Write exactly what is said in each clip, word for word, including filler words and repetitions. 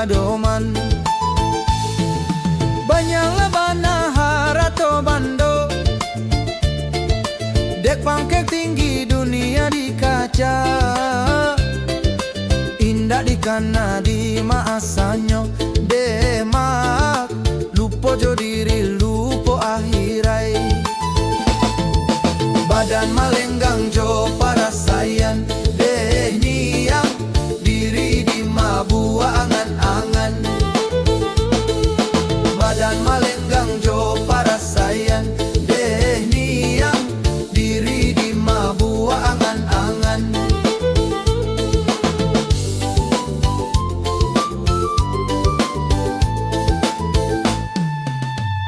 doman. Banyaklah bana harato bando, dek pangkek tinggi dunia dikaca. Indak dikana di ma asanyo, dek mak lupo jo diri, lupo ahirai. Badan malenggang jo parasaian, deh niang, diri dimabuak angan-angan. Badan malenggang jo parasaian, deh niang, diri dimabuak angan-angan.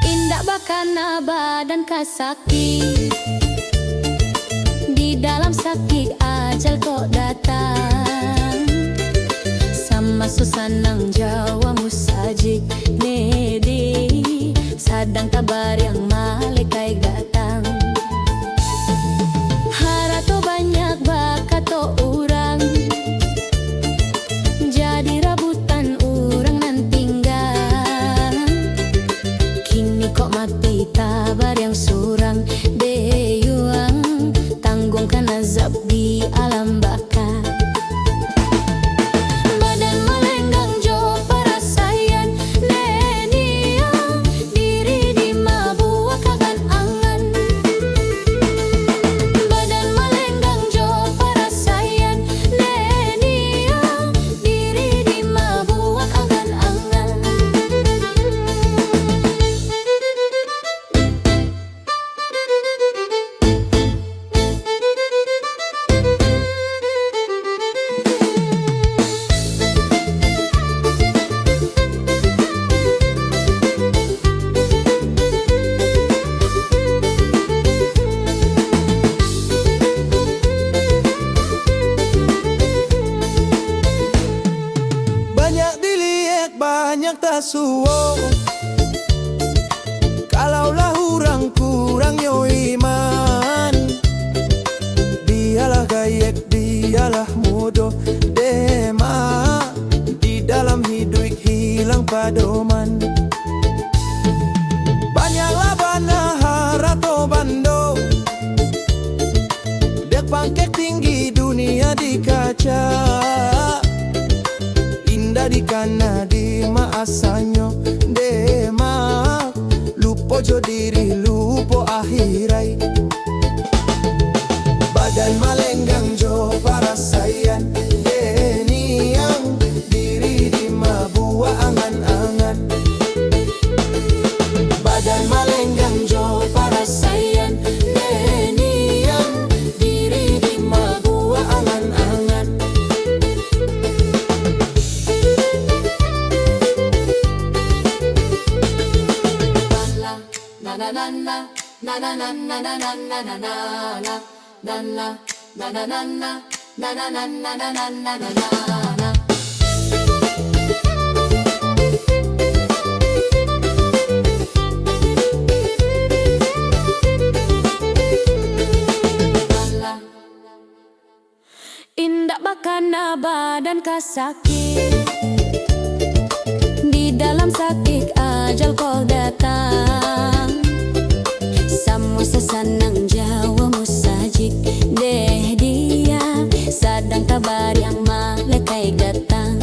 Indak bakana badan ka sakik, di dalam sakik ajal kok datang. Samaso sanang jawa musajik, nedi sadang tabariang malekaik datang. Harato banyak bakato urang, jadi rabutan urang nan tingga. Kini kok mati tabariang surang, deyuang tangguangkan azab di alam baka. Badan malenggang jo parasaian, neniang diri dimabuak angan-angan. Badan malenggang jo parasaian, neniang diri dimabuak angan-angan. Banyak diliek, banyak tasuo. Kalaulah urang kurangnyo iman, bialah gaek, bialah mudo, dema di dalam hiduik hilang padoman. Banyaklah bana harato bando, dek pangkek tinggi dunia dikaca. Indak dikana di ma asanyo, dema lupo jo diri, lupo ahirai. Badan malenggang jo parasaian, deniang diri dimabuak angan-angan. Badan malenggang jo parasaian, deniang diri dimabuak angan-angan. Indak bakana badan ka sakik, di dalam sakik ajal ko datang. Samo sasanang jawa musajik, deh dia sadang tabariang malekaik datang.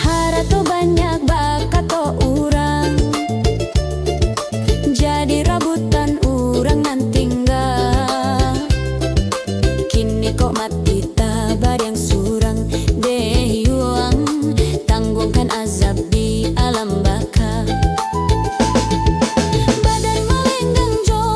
Harato banyak bakato urang, jadi rabutan urang nan tingga. Kini kok mati tabariang surang, deh yuang tangguangkan azab di alam baka. Badan malenggang jo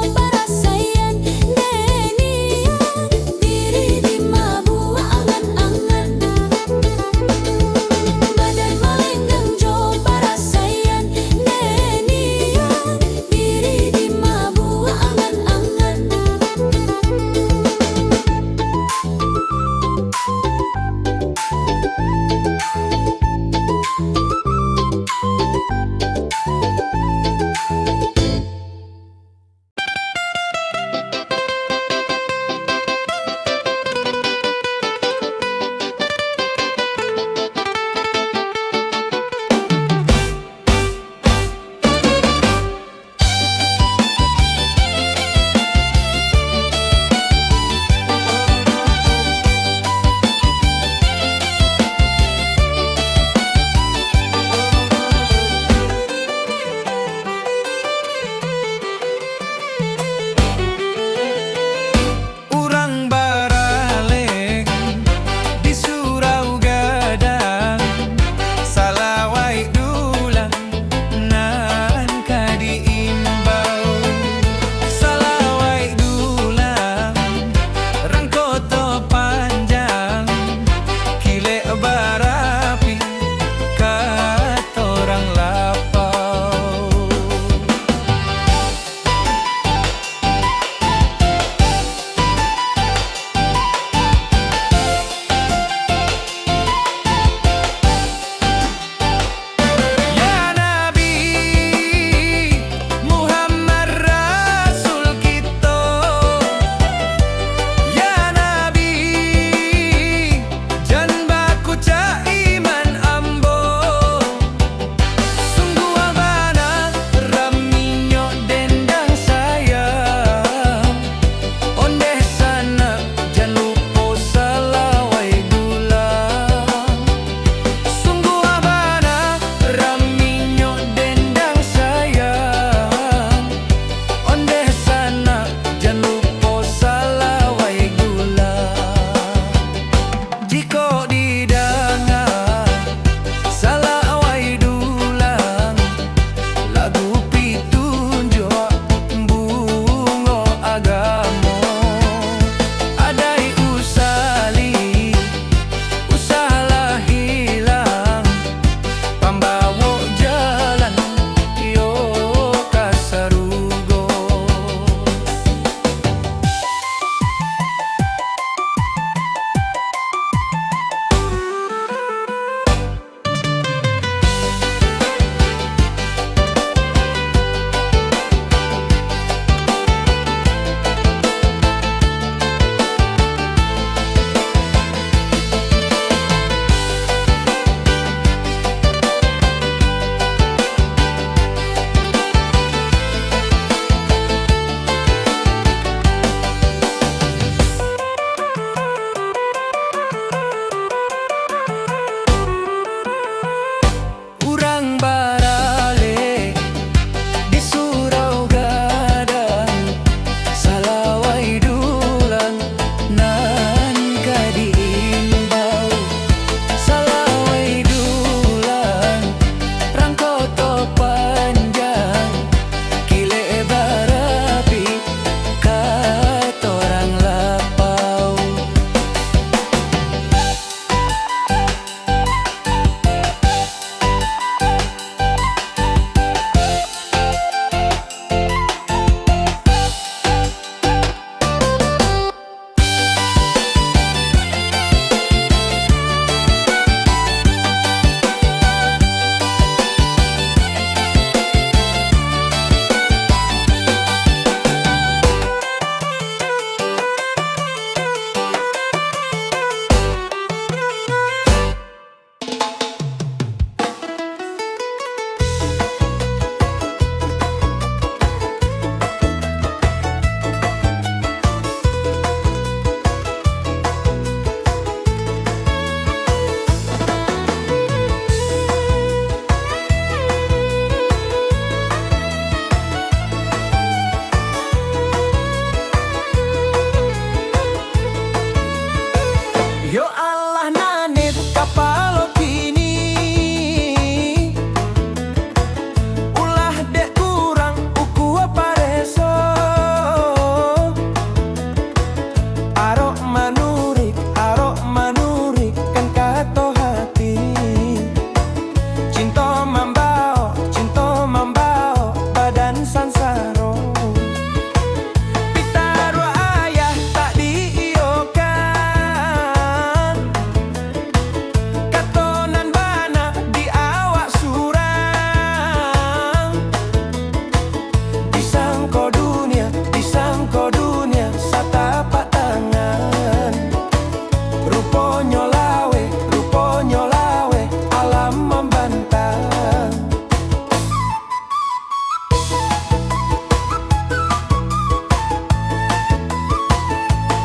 bantang.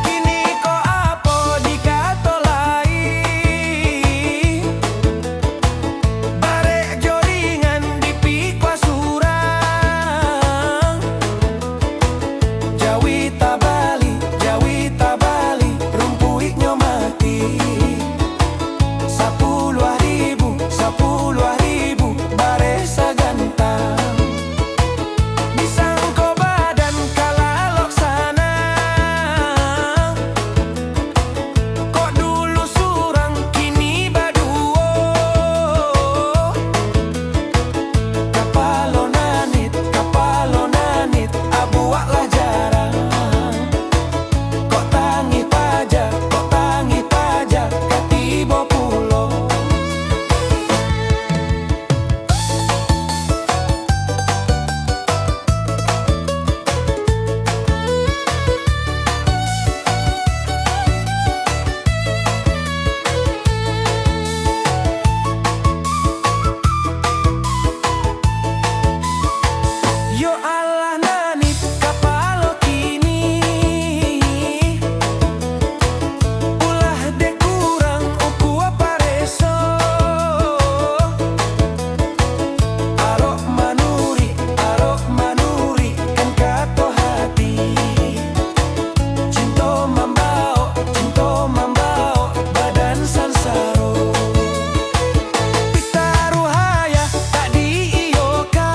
Kini ko apo dikato lai? Barek jo ringan dipikua surang. Jawi tabali, jawi tabali, rumpuiknyo mati. Sapuluah ribu, sapuluah ribu, bareh sagantang. Disangko badan ka lalok sanang. Kok dulu surang, kini baduo. Kapalo nanit, kapalo nanit, abuak lah jarang. Kok tangih paja, kok tangih paja, ka tibo pulo. Yo alah nanit kapalo kini, ulah dek kurang ukua pareso. Arok manurik, arok manurik, kan kato hati. Cinto mambaok, cinto mambaok, badan sansaro. Pitaruah ayah tak diiyokan.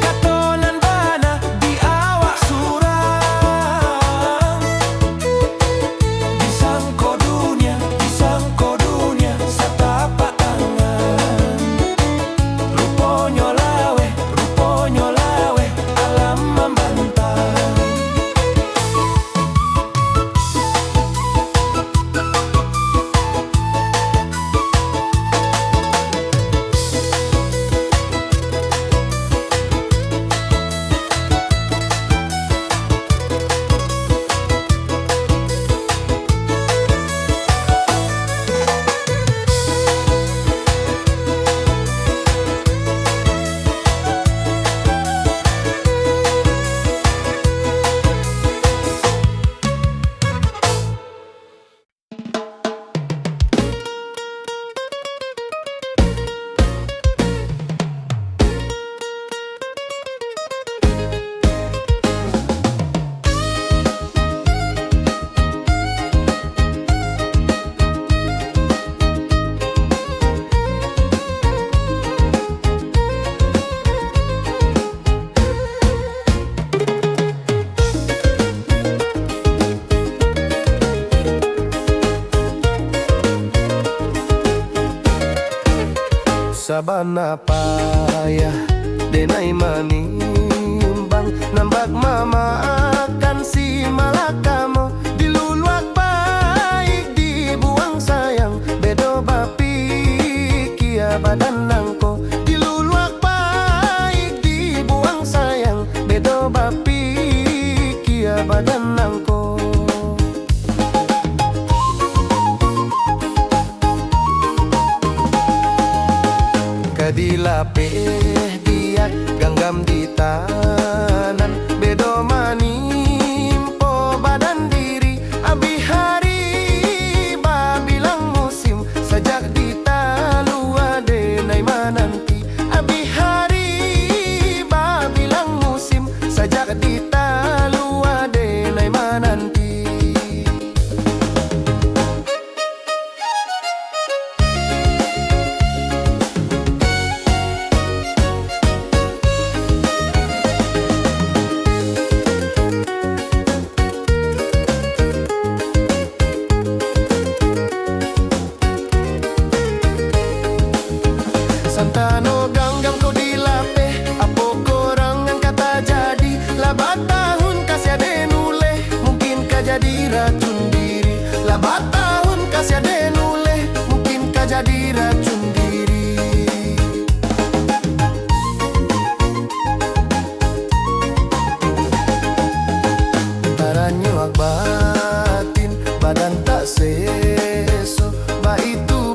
Kato nan bana di awak surang. Disangko dunia, disangko dunia, satapak tangan. Ruponyo laweh, ruponyo laweh, alam mambantang. Sabana payah denai manimbang, nambak mamaakan si malakamo, diluluak baik dibuang sayang, bedo bapikia badan nangko, diluluak baik dibuang sayang, bedo bapikia badan nangko. Ka dilapeh diak ganggam di tanan, bedo manimpo badan diri, abih hari babilang musim, sajak di talua denai mananti. Abih hari babilang musim, sajak di talua denai mananti. Santano ganggam ko dilapeh, apo korang nan ka tajadi? Lah batahun ka siade nuleh, mungkin ka jadi racun diri. Lah batahun ka siade nuleh, mungkin ka jadi racun diri. Taranyo batin, badan tak seso, baitu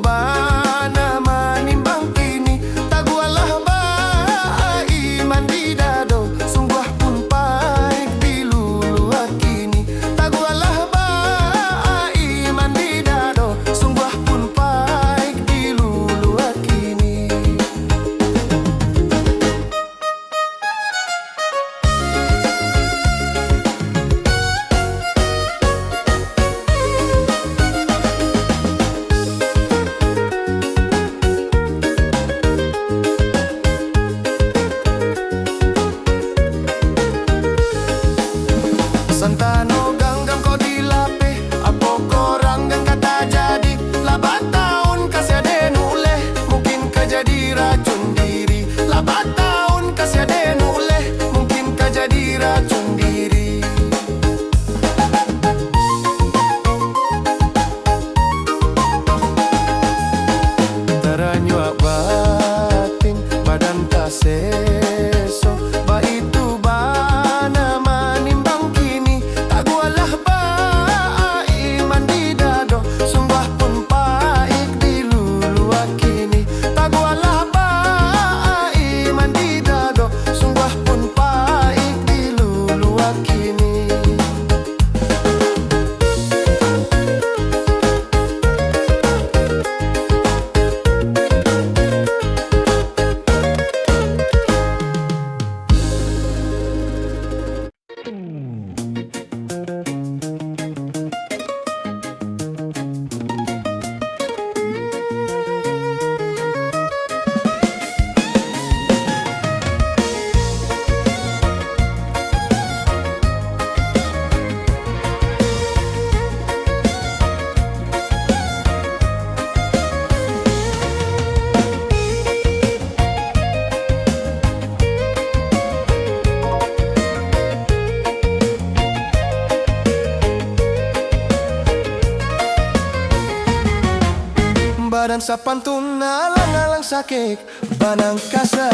Nan sapantun alang-alang sakek, banangkasa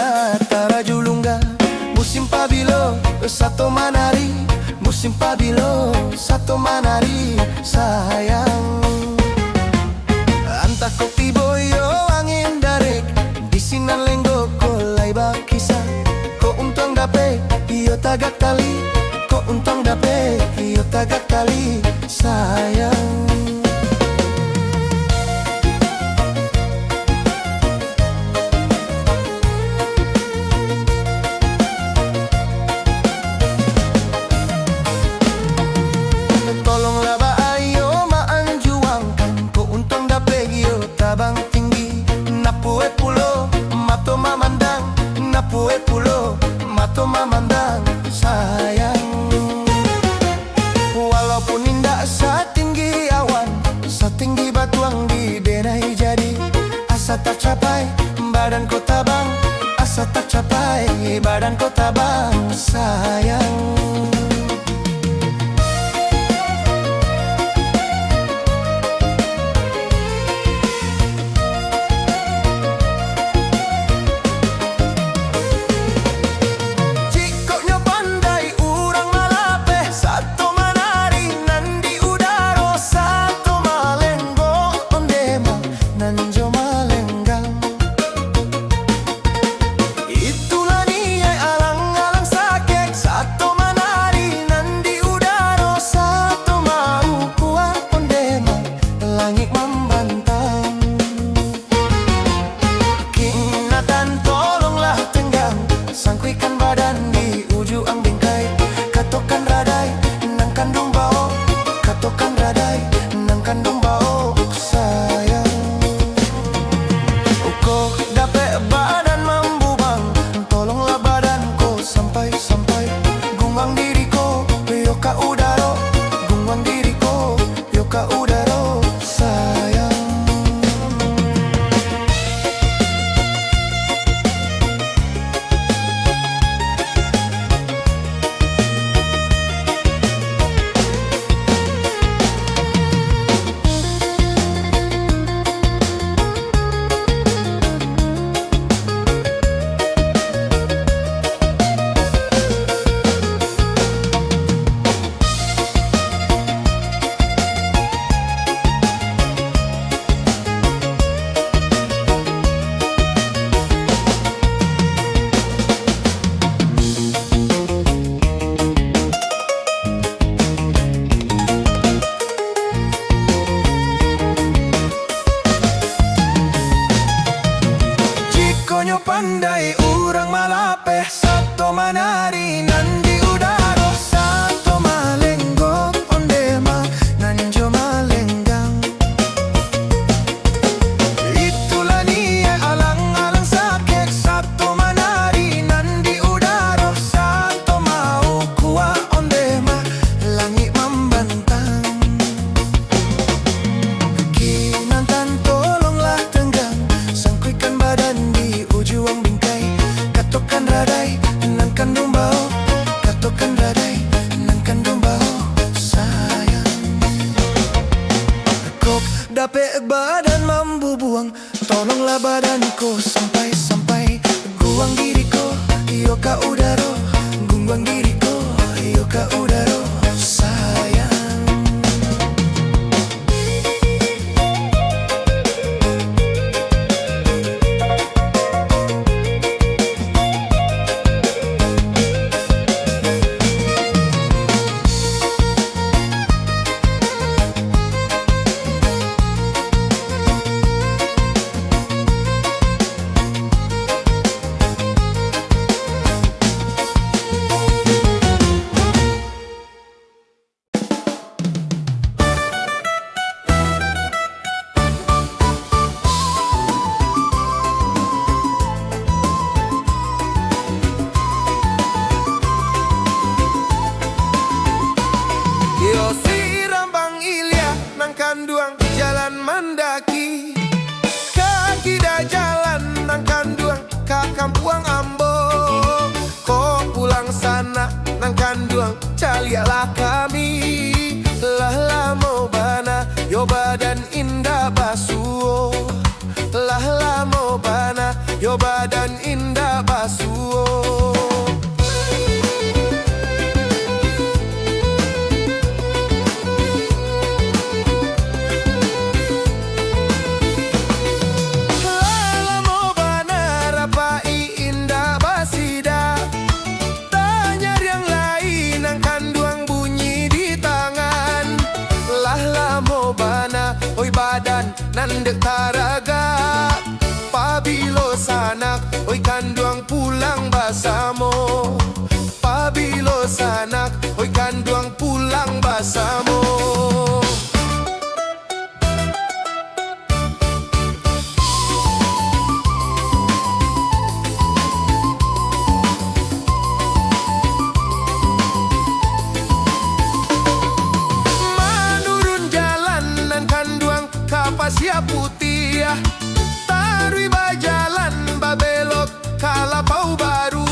taraju lungga. Musim pabilo sato manari, musim pabilo sato manari, sayang. Antah kok tibo yo angin darek, di sinan lenggok ko lai bakisah. Kok untuang dapek iyo tagak tali, kok untuang dapek iyo tagak tali, sayang. Tolonglah baayo maanjuangkan, kok untuang dapek iyo tabang tinggi. Napuek pulo mato mamandang, napuek pulo mato mamandang, sayang. Walaupun indak satinggi awan, satinggi batuang di denai jadi, asa tacapai badan ko tabang, asa tacapai badan ko tabang, sayang. Jikok nyo pandai urang malapeh, sato manari nan di udaro, sato malenggok onde ma nan jo malenggang. Itulah niaik alang-alang sakek, sato manari nan di udaro, sato maukuak onde ma langik mambantang. Kinatan tolonglah tenggang, sangkuikan badan di ujuang bingkai. Katokan radai nan kanduang baok, katokan radai nan kanduang baok, sayang. Kok dapek badan mambubang, tolonglah badan ko sampai-sampai. Gungguang diri ko, iyo ka udaro, gungguang diri ko, iyo ka udaro, sayang. Jikok nyo pandai urang malapeh, sato manari nan di udaro, sato malenggok onde ma nan jo malenggang. Itulah niaik alang-alang sakek, sato manari nan di udaro, sato maukuak onde ma langik mambantang. Kinantan tolonglah tenggang, sangkuikan badan di ujuang bingkai. Katokan radai nan kanduang baok, katokan radai nan kanduang baok, sayang. Kok dapek badan mambubuang, tolonglah badan ko sampai-sampai. Guang diri ko, iyo ka udaro, gungguang diri ko, iyo ka udaro, sayang. Iyo si Rambang Ilia nan kanduang jalan mandaki, ka kida jalan nan kanduang ka kampuang ambo. Ko pulang sanak nan kanduang, caliaklah kami. Lah lamo bana yo badan indak basuo. badan indak basuo. Lah lamo bana rapai indak basida. Tanyariang lai nan kanduang bunyi di tangan. Lah lamo bana, oi badan nan dek taragak. Pabilo sanak, oi kanduang pulang basamo. Pabilo sanak, oi kanduang pulang basamo. Manurun jalan nan kanduang ka Pasia Putiah, taruih bajalan babelok ka Lapau Baru.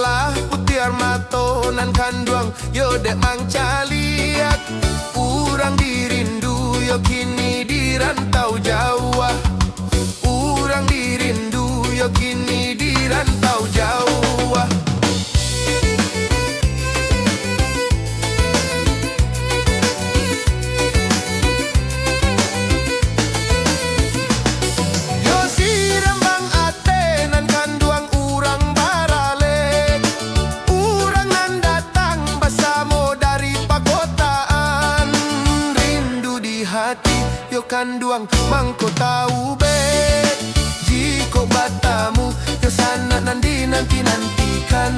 Lah putiah mato nan kanduang yo dek mancaliak. Urang dirindu yo kini di rantau jauah. Urang dirindu yo kini di rantau jauah. Yo si rambang ate nan kanduang urang baralek. Urang nan datang basamo dari pakotaan. Rindu di hati yo kanduang mangko taubek. Jikok batamu yo sanak nan dinanti-nantikan.